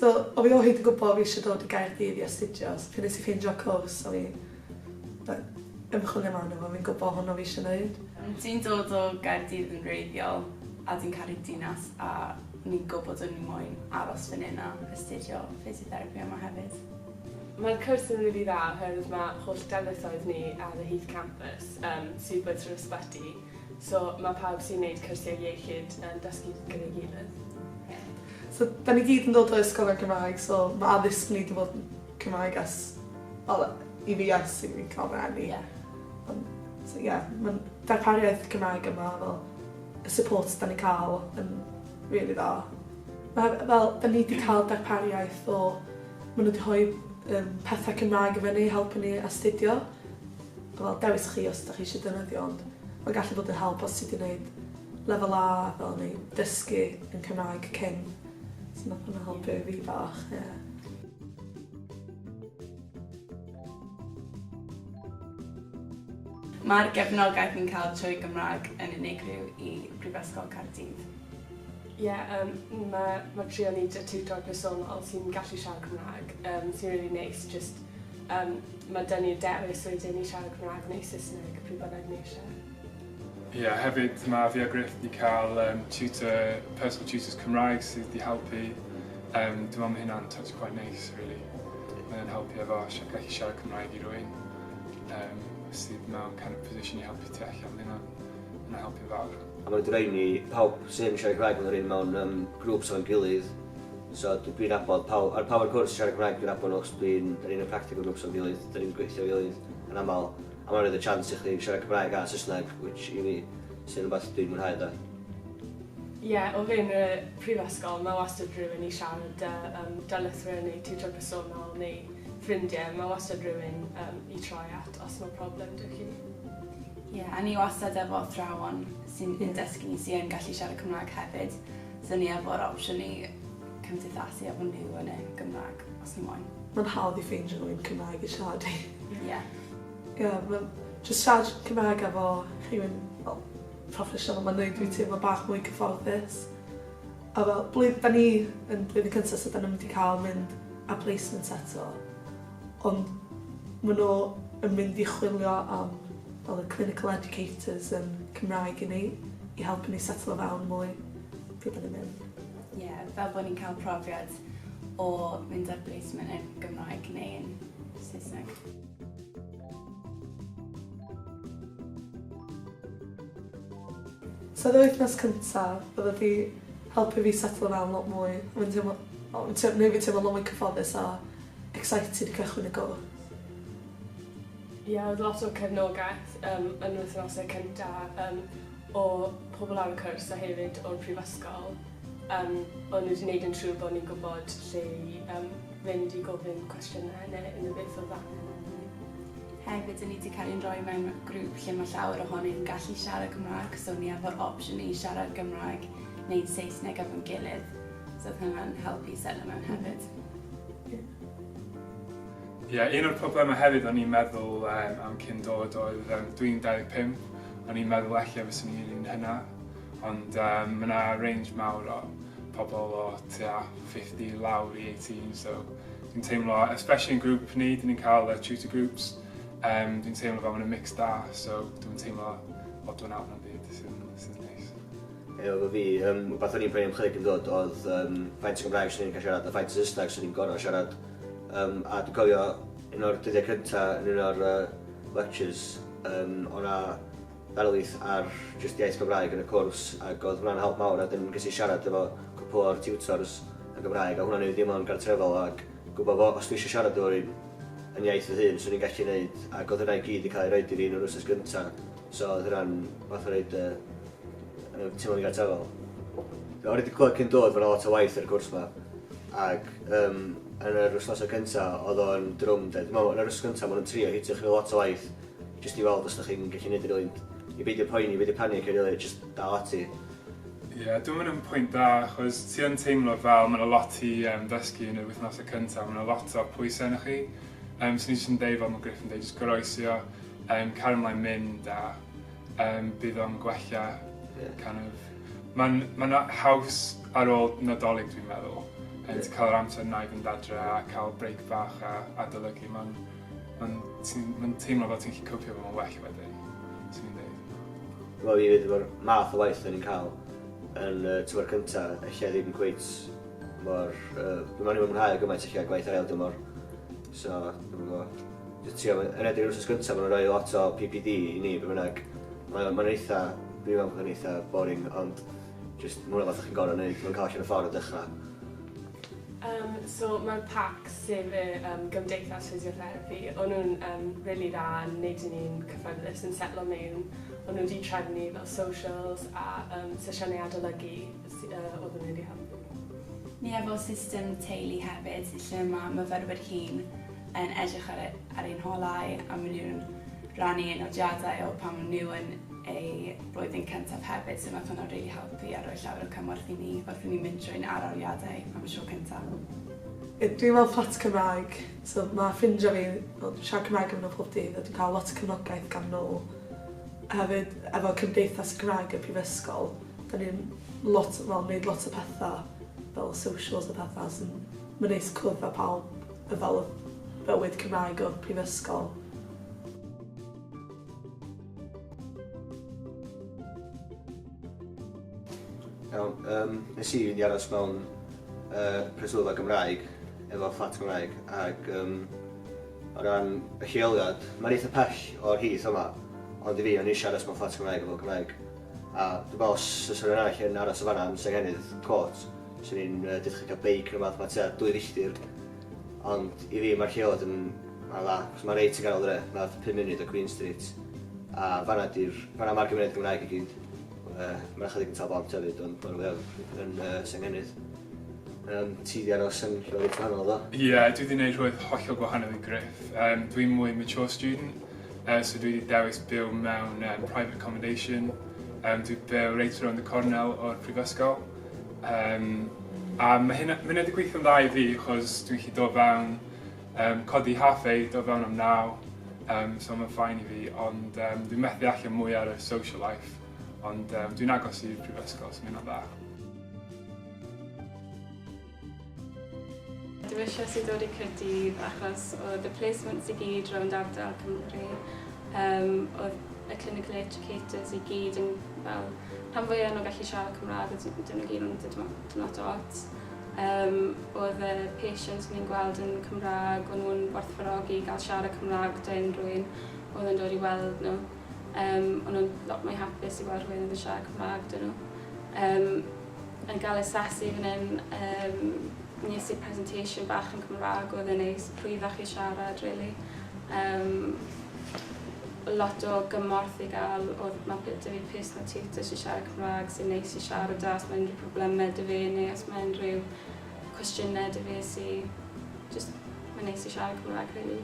So, o fi o hyd yn gwybod fi eisiau dod i Gaerdydd i astudio, so pryd nes i ffeindio cwrs, o'n i like, ymchwilio mewn efo, fi'n gwybod hwnnw fi eisiau gwneud. Dwi'n dod o Gaerdydd yn wreiddiol a dwi'n caru dinas a ni'n gwybod o'n i moyn aros fan hyn a astudio physiotherapy yma hefyd. Mae'r cwrs yn rili dda oherwydd mae holl darlithoedd ni ar y Heath Campus um, sydd wedi trwy'r ysbyty, so mae pawb sy'n neud cyrsiau iechyd yn dysgu gyda'i gilydd. So, da ni gyd yn dod o ysgolion Cymraeg, so mae addysg ni wedi bod yn Cymraeg ers, wel, i fi ers i fi cael fy eni. Yeah. Ond, so ie, yeah, mae'n darpariaeth Cymraeg yma, fel, y support da ni cael yn really dda. Mae fel, da ni wedi cael darpariaeth o, maen nhw wedi rhoi um, pethau Cymraeg i fyny, helpu ni astudio. Fel, dewis chi os da chi eisiau defnyddio, ond mae'n gallu bod yn help os ti wedi gwneud lefel A fel neu dysgu yn Cymraeg cyn. So nath hwnna helpu fi bach, ie. Yeah. Mae'r gefnogaeth ni'n cael trwy Gymraeg yn unigryw i Brifysgol Caerdydd. Ie, yeah, um, mae ma trio neud y tutor personol sy'n gallu siarad Cymraeg, um, sy'n really nice, just um, mae dyn ni'r dewis wedyn i siarad Cymraeg neu Saesneg, pryd bynnag ni eisiau. Ie, yeah, hefyd mae fi a Griff wedi cael um, tutor, personal tutors Cymraeg sydd wedi helpu. Um, dwi'n meddwl mae hynna'n touch quite nice, really. Mae'n helpu efo gallu siarad Cymraeg i rywun um, sydd mewn kind of position i helpu ti allan. Mae hynna'n hynna helpu fawr. A maen nhw wedi rhoi ni, pawb sy'n siarad Cymraeg, maen nhw'n rhoi mewn um, grŵps o'n gilydd. So dwi'n nabod pawb, ar pawb ar cwrs siarad Cymraeg dwi'n nabod nhw, achos dwi'n, da ni'n y practical groups o'n gilydd, da ni'n gweithio gilydd yn aml. A mae'n rhoid y chance i chdi siarad Cymraeg a Saesneg, which i fi sy'n rhywbeth dwi'n mwynhau de. Ie, yeah, o fewn y prifysgol, mae wastad rhywun i siarad â um, darlithwyr neu tutor personol neu ffrindiau. Mae wastad rhywun um, i troi at os mae problem 'da chi. Ie, yeah, a ni wastad efo athrawon sy'n yeah. dysgu ni sy'n gallu siarad Cymraeg hefyd. So ni efo'r opsiwn i cymdeithasu efo nhw yn y Gymraeg, os ni moyn. Mae'n hawdd i ffeindio rhywun Cymraeg i siarad i. Ie. Yeah. Ie, yeah, mae'n just siarad Cymraeg efo rhywun fel proffesiynol, mae'n neud fi teimlo bach mwy cyfforddus. A fel, blwydd, da ni yn blwyddyn cyntaf, so da ni'n mynd i cael mynd a placement eto. Ond maen nhw yn mynd i chwilio am fel y clinical educators yn Cymraeg i ni, i helpu ni setlo fewn mwy pryd da ni'n mynd. Ie, yeah, fel bod ni'n cael profiad o mynd ar placement yn Gymraeg neu yn Saesneg. So oedd yr wythnos cyntaf, oedd wedi helpu fi setlo fewn lot mwy. Mae'n teimlo, o, mae'n teimlo, neu fi teimlo lot mwy cyfforddus a excited i cychwyn y gwrs. Ie, yeah, oedd lot o cefnogaeth um, yn wythnosau cyntaf um, o pobl ar y cwrs a hefyd o'r prifysgol. Um, o'n nhw wedi gwneud yn siŵr bod ni'n gwybod lle i um, fynd i gofyn cwestiynau neu unrhyw beth oedd angen arnon ni. Hefyd, ni wedi cael ein rhoi mewn grŵp lle mae llawer ohonyn gallu siarad Cymraeg, so ni efo'r opsiwn i siarad Gymraeg neu Saesneg efo'n gilydd. So oedd hwnna'n helpu setlo mewn hefyd. Ie, yeah, un o'r problemau hefyd o'n i'n meddwl um, am cyn dod oedd um, dwi'n 25, o'n i'n meddwl ella fyswn i'n un hynna, ond um, mae yna range mawr o pobl o tua 50 lawr i 18, so dwi'n teimlo, especially yn grŵp ni, dyn ni'n cael y tutor groups, um, dwi'n teimlo fel mae'n mix da, so dwi'n teimlo odd one out na'n byd, sy'n sy neis. Efo fi, um, rhywbeth o'n i'n poeni am chydig yn dod oedd um, faint o Gymraeg swn i'n cael siarad a faint o Saesneg swn i'n gorfod siarad. Um, a dwi'n cofio un o'r dyddiau cyntaf yn un o'r uh, lectures, um, o'na darlith ar jyst iaith Gymraeg yn y cwrs ac oedd hwnna'n help mawr a dyn ges i siarad efo cwpl o'r tutors yn Gymraeg a hwnna'n neud fi deimlo'n gartrefol ac gwybod fo, os dwi eisiau siarad efo rhywun yn iaith fy hun, swn i'n gallu neud ac oedd hynna i gyd i cael ei roed i fi yn yr wythnos gyntaf so oedd hynna'n fath o roed uh, teimlo'n gartrefol. O'n i wedi clywed cyn dod fod 'na lot o waith ar y cwrs 'ma ac um, yn yr wythnosau cyntaf oedd o'n drwm de. Dwi'n meddwl yn yr wythnos cyntaf maen nhw'n trio hitio chi lot o waith jyst i weld os ydych chi'n gallu neud yn rili i beidio poeni, i beidio panic rili, jyst dal ati. Ie, yeah, dwi'n mynd yn pwynt da, achos ti yn teimlo fel mae'n lot i um, ddysgu yn yr wythnosau cyntaf, mae'n lot o pwysau yna chi. Um, so ni jyst yn deud fel mae Griff yn deud, jyst goroesi o, um, cario ymlaen mynd a um, bydd o'n gwella, yeah. kind of. Mae'n ma haws ar ôl Nadolig dwi'n meddwl. Ti'n cael yr amser na i fynd adre a cael break bach a adolygu. Mae'n ma ma teimlo fel ti'n gallu copio fo well wedyn, swn i'n dweud. Wel, fi hefyd efo'r math o waith o'n i'n cael yn tymor cyntaf, ella ddim cweit mor... Dwi'n meddwl i'n mwynhau gymaint ella gwaith ail dymor. So, dwi'n gwybod. Just trio, yn edrych yr wythnos gyntaf, maen nhw'n rhoi lot o PPD i ni, be bynnag. Mae'n ma eitha, dwi'n meddwl bod yn eitha boring, ond just mwyn fath chi'n gorfod wneud, mae'n cael allan y ffordd o dechrau. So mae'r PAC, sef y Gymdeithas Physiotherapy, o'n nhw'n really dda yn neud i ni'n cyffyrddus yn setlo mewn. O'n nhw wedi trefnu fel socials a sesiynau adolygu oedd yn really helpu. Ni efo system teulu hefyd, lle mae myfyrwyr hŷn yn edrych ar ein holau a maen nhw'n rannu eu nodiadau o pan maen nhw yn ei blwyddyn cyntaf hefyd, so mae hwnna'n really helpu a rhoi llawer o cymorth i ni wrth i ni mynd trwy'n arholiadau am y tro cyntaf. Dwi'n mewn fflat Cymraeg, so mae ffrindiau fi, wel, dwi'n siarad Cymraeg efo nhw pob dydd a dwi'n cael lot o cefnogaeth gan nhw. Hefyd, efo Cymdeithas y Cymraeg y Prifysgol, da ni'n lot, wel, wneud lot o pethau, fel socials a pethau, so mae'n neis cwrdd â pawb fel bywyd Cymraeg o'r prifysgol. Iawn, nes i fynd i aros mewn preswylfa Gymraeg, efo fflat Gymraeg, ac o ran y lleoliad, mae'n eitha pell o'r Heath yma, ond i fi, o'n i eisiau aros mewn fflat Gymraeg efo Cymraeg. A dwi'n meddwl, os oes rhywun arall yn aros o fanna yn Senghennydd Court, swn i'n dechrau cael beic neu rhywbeth, mae tua 2 filltir. Ond i fi, mae'r lleoliad yn mae'n dda, cos mae'n reit yn ganol dre, mae'n 5 munud o Queen Street. A fanna mae'r gymuned Gymraeg i gyd. Mae'n chydig yn Tal-bont hefyd, ond mae'n fwyaf yn Senghennydd. Ti di aros yn lle reit wahanol, do? Ie, yeah, dwi wedi gwneud rhywbeth hollol gwahanol i Griff. Dwi'n mwy mature student, so dwi wedi dewis byw mewn private accommodation. Dwi'n byw reit around the cornel o'r prifysgol. A mae hynna wedi gweithio'n dda i fi, achos dwi'n gallu dod fewn, codi 8:30, dod fewn am 9, so mae'n fine i fi, ond dwi'n methu allan mwy ar y social life, ond dwi'n agos i'r prifysgol, so mae hynna'n dda. Dewisais i ddod i Caerdydd achos oedd y placements i gyd rownd ardal Cymru. Oedd y clinical educators i gyd yn fel, rhan fwyaf nhw'n gallu siarad Cymraeg, a dyn nhw gyd yn dod lot o ots. Oedd y patients ni'n gweld yn Cymraeg, o'n nhw'n gwerthfawrogi gael siarad Cymraeg 'da unrhyw un oedd yn dod i weld nhw. O'n nhw'n lot mwy hapus i weld rhywun oedd yn siarad Cymraeg 'da nhw. Yn gael asesu fan hyn, nes i presentation bach yn Cymraeg, oedd yn neis, rhwyddach i siarad, really. Lot o gymorth i gael, oedd mae 'da fi personal tutor sy'n siarad Cymraeg sy'n neis i siarad â os mae unrhyw problemau 'da fi neu os mae unrhyw cwestiynau 'da fi sy'n just, mae'n neis i siarad Cymraeg, really.